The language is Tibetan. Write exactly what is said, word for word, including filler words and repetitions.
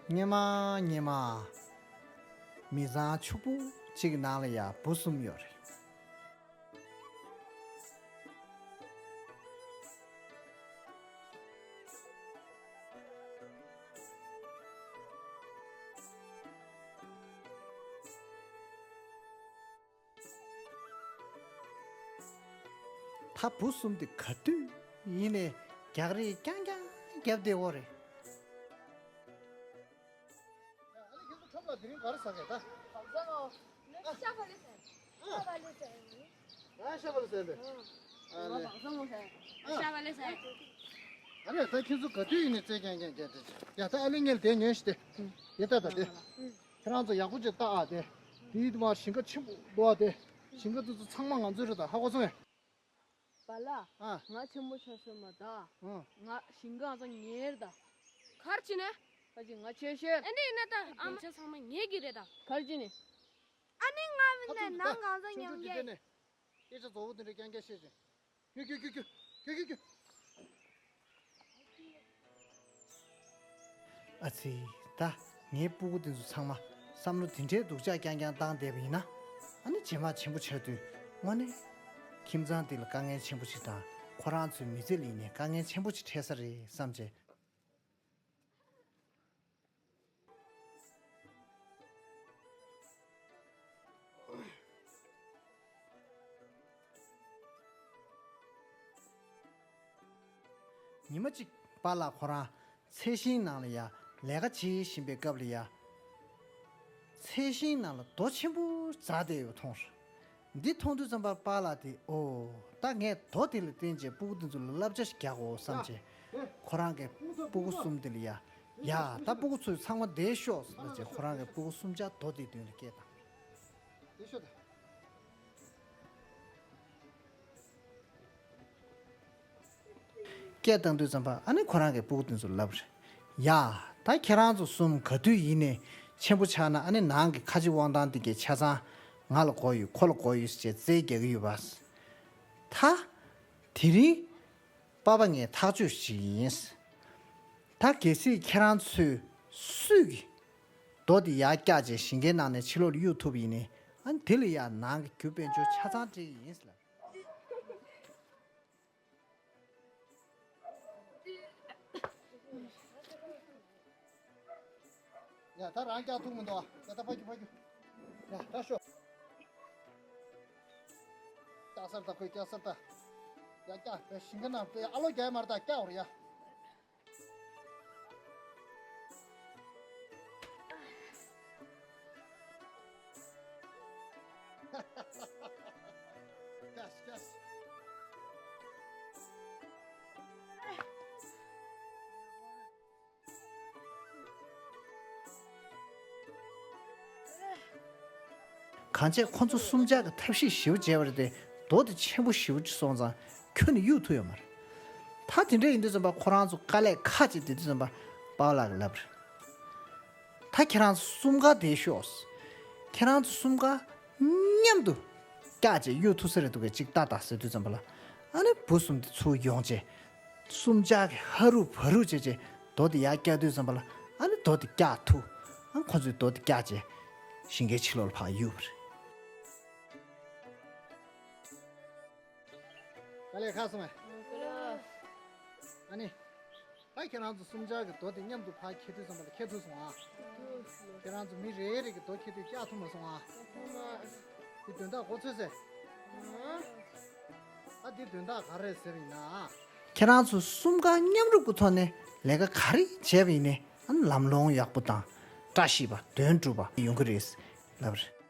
སྔོན་མ་སྔོན་མ། མི་ཚང་ཕྱུག་པོ་གཅིག་གི་ནང་ལ་ཡ་བུ་གསུམ་ཡོད་རེད། ད་བུ་གསུམ་དེ་ག་དུས་ཡིན་ནའི་རྒྱག་རེས་རྐྱང་རྐྱང་བརྒྱབ་བསྡད་ཡོད་རེད། ཨ་ནི་ཁྱེད་ཚོ་ཁྲོམ་ལ་དེ་རིང་ག་རེ་ཟ་གས་ད། ཨ་ཤ་བ་ལེ་ཟ། ཨ་བ་ལེ་ཟ། ཨ་ཤ་བ་ལེ་ཟ་འདི། ཨ་ལེ། ཨ་ཤ་བ་ལེ་ཟ། ཨ་ལེ་ད་ཁྱེད་ཚོ་ག་དུས་ཡིན་ནའི་རྩེད་རྐྱང་རྐྱང་རྒྱག་དེ། ཡ་ད་ཨ་ལེ་ངས་དེ་ཉོན་ཞིག་དེ། དེ་ད་ད་དེ། ཁྱེད་རང་ཚོ་ཡག་པོ་ཅིག་ལྟ་ཨ་དེ། དེའི་དུ་མ་ཞིང་ཁ་ཆེན་པོ་འདུག་ཨ་དེ། ཞིང་ཁ་དེ་ཚོ་ཚང་མ་ང་ཚོའི་རེད་ད། ཧ་གོ་སོང་ངས། པཱ་ལགས། ཨ། ང་ཆེན་པོ་ཆགས་སོང་མ་ད། ཨ། ང་ཞིང་ཁ་ཚང་ངའི་རེད་ད། ག་རེ་བྱས་ནས། ཁ་ཅིག་ང་ཆེ་ཤོས། ཨ་ནི་ཡིན་ན་ད་ཨ་མ་ཚང་མ་ངེད་ཀྱི་རེད་ད། ག་རེ་བྱས་ནས། ཨ་ནི་ང་མིན་ནས་ནང་གང་ཚང་ཉམས་རྒྱག་ཡིན། སྐད་ཆ་རྫོགས་པོ་དེ་འདྲ་རྐྱང་རྐྱང་བཤད་ཅིང་། ཁྱོད་ཁྱོད་ཁྱོད་ཁྱོད་ཁྱོད་ཁྱོད་ཁྱོད། ཨ་ཙི། ད་ངའི་སྤུ་གུ་དེ་ཚོ་ཚང་མ་བསམ་བློ་དེ་འདྲའི་སྡུག་ཅག་རྐྱང་རྐྱང་བཏང་བསྡད་པ་ཡིན་ན། ཨ་ནི་རྗེས་མ་ཆེན་པོ་ཆགས་དུས་དངོས་གནས་ཁྱིམ་ཚང་འདི་ལ་དཀའ་ངལ་ཆེན་པོ་ཞིག་དང་། ཁོ་རང་ཚོའི་མི་ཚེ་ལ་ཡིན་ནའི་དཀའ་ངལ་ཆེན་པོ་ཞིག་འཕྲད་ས་རེད་བསམ་བྱས། ཉི་མ་གཅིག་པཱ་ལགས་ཁོ་རང་ཚལ་ཞིང་ནང་ལ་ཡ་ལས་ཀ་བྱེད་བཞིན་པའི་སྐབས་ལ་ཡ། ཚལ་ཞིང་ནང་ལ་རྡོ་ཆེན་པོ་འཛག་བསྡད་ཡོད་པ་མཐོང་སོང་། འདི་མཐོང་དུས་ཙམ་པ་པཱ་ལགས་དེ། ཨོ། ད་ངས་རྡོ་དེ་ལ་བརྟེན་བྱས་སྤུ་གུ་དེ་ཚོ་ལ་བསླབ་བྱ་ཞིག་རྒྱག་དགོས་བསམ་བྱས། ཁོ་རང་གི་སྤུ་གུ་གསུམ་དེ་ལ་ཡ། ཡ། ད་སྤུ་གུ་ཚོས་ཚང་མ་བསྡད་ཤོག་ཟེར་བྱས་ཁོ་རང་གི་སྤུ་གུ་གསུམ་ཆ་རྡོ་དེའི་མདུན་ལ་བསྐྱལ་བཏང་། བསྡད་ཤོག་ད། སྐད་བཏང་དུས་ཙམ་པ་ཨ་ནི་ཁོ་རང་གི་སྤུ་གུ་དེ་ཚོ་ལབ་རེད། ཡ། ད་ཁྱེད་རང་ཚོ་གསུམ་ག་དུས་ཡིན་ནའི་ཆེན་པོ་ཆགས་ན་ཨ་ནི་ནང་གི་ཁ་རྗེ་དབང་ཐང་འདི་གའི་ཆ་ཚང་ང་ལ་དགོས་ཡོད། ཁོ་ལ་དགོས་ཡོད་ཟེར་བྱས་རྩོད་རྒྱག་གི་ཡོད་པ། ད་དེ་རིང་པཱ་ཕ་ངས་ཐག་གཅོད་ཞིག་ཡིན། ད་གལ་སྲིད་ཁྱེད་རང་ཚོས་སུས་ཀྱིས་རྡོ་དེ་ཡར་བཀྱགས་བྱས་ཞིང་ཁའི་ནང་ནས་ཕྱི་ལོགས་ལ་གཡུག་ཐུབ་ཡིན་ནའི་ཨ་ནི་དེ་ལ་ཡ་ནང་གི་རྒྱུ་དཔལ་འབྱོར་ཆ་ཚང་སྤྲད་ཀྱི་ཡིན་ཟེར་ལབ། ཡ་ད་རང་སྐྱག་ཐུག་མི་འདུག་ཨ། ཡ་ད་ཕ་རྒྱུ་ཕ་རྒྱུ། ཡ་ད་ཤོག་སྐྱག་སར་ད་ཁོས་སྐྱག་སར་ད། ཡ་སྐྱག་དེ་ཞིང་ཁ་ནང་དཔེ་ཨ་ལོ་རྒྱག་མ་རེད། ད་སྐྱག་འོར་ཡ། སྐྱག་སྐྱག་གང་བྱས་ཁོ་ཚོ་གསུམ་ཆ་གི་ཐབས་ཤེས་ཞེ་པོ་བྱས་པ་རེད་དེ། རྡོ་དེ་ཆེན་པོ་ཞེ་པོ་ཅིག་སོང་ཙང་ཁྱོན་ནས་གཡུག་ཐུབ་ཡོད་མ་རེད། ད་དེ་འདྲ་ཡིན་དུས་ཙམ་པ་ཁོ་རང་ཚོ་དཀའ་ལས་ཁག་ཅིག་དེ་དུས་ཙམ་པ་པཱ་ལགས་ཀྱིས་ལབ་རེད། ད་ཁྱེད་རང་ཚོ་གསུམ་ཀ་བསྡད་ཤོག་ཁྱེད་རང་ཚོ་གསུམ་ཀ་མཉམ་དུ་བཀྱགས་བྱས་གཡུག་ཐུབ་ས་རེད་འདུག་གས། ཅིག་ལྟ་ད་ཟེར་དུས་ཙམ་པ་ལ་ཨ་ནི་བུ་གསུམ་དེ་ཚུར་ཡོང་བྱས། གསུམ་ཆ་གིས་ཧ་རུ་བ་རུ་བྱས་བྱས་རྡོ་དེ་ཡར་བཀྱག་དུས་ཙམ་པ་ལ་ཨ་ནི་རྡོ་དེ་བཀྱག་ཐུབ། ཨ་ཁོ་ཚོས་རྡོ་དེ་བཀྱག་བྱས་ཞིང་ཁའི་ཕྱི་ལོགས་ལ་ཕར་གཡུགས་པ་རེད། དཀའ་ལས་ཁག་སོང་ངས། ཨ་ནི། ད་ཁྱེད་རང་ཚོ་གསུམ་ཆ་གིས་རྡོ་དེ་མཉམ་དུ་ཕར་འཁྱེར་དུས་ཙམ་པ་ལ་འཁྱེར་ཐུབ་སོང་ཨ། ཁྱེད་རང་ཚོ་མི་རེ་རེ་གིས་རྡོ་འཁྱེར་དུས་བཀྱག་ཐུབ་མ་སོང་ཨ། འདི་དོན་དག་གོ་ཚོད་ཟེར། ཨ་འདི་དོན་དག་ག་རེ་ཟེར་བ་ཡིན་ན། ཁྱེད་རང་ཚོ་གསུམ་ཀ་མཉམ་རུབ་ཀྱི་ཐོག་ནས་ལས་ཀ་ག་རེ་བྱས་པ་ཡིན་ནའི་ཨ་ནི་ལམ་ལྷོང་ཡག་པོ་དང་བཀྲ་ཤིས་པ་དོན་འགྲུབ་པ་ཡོང་གི་རེད་ལབ་རེད།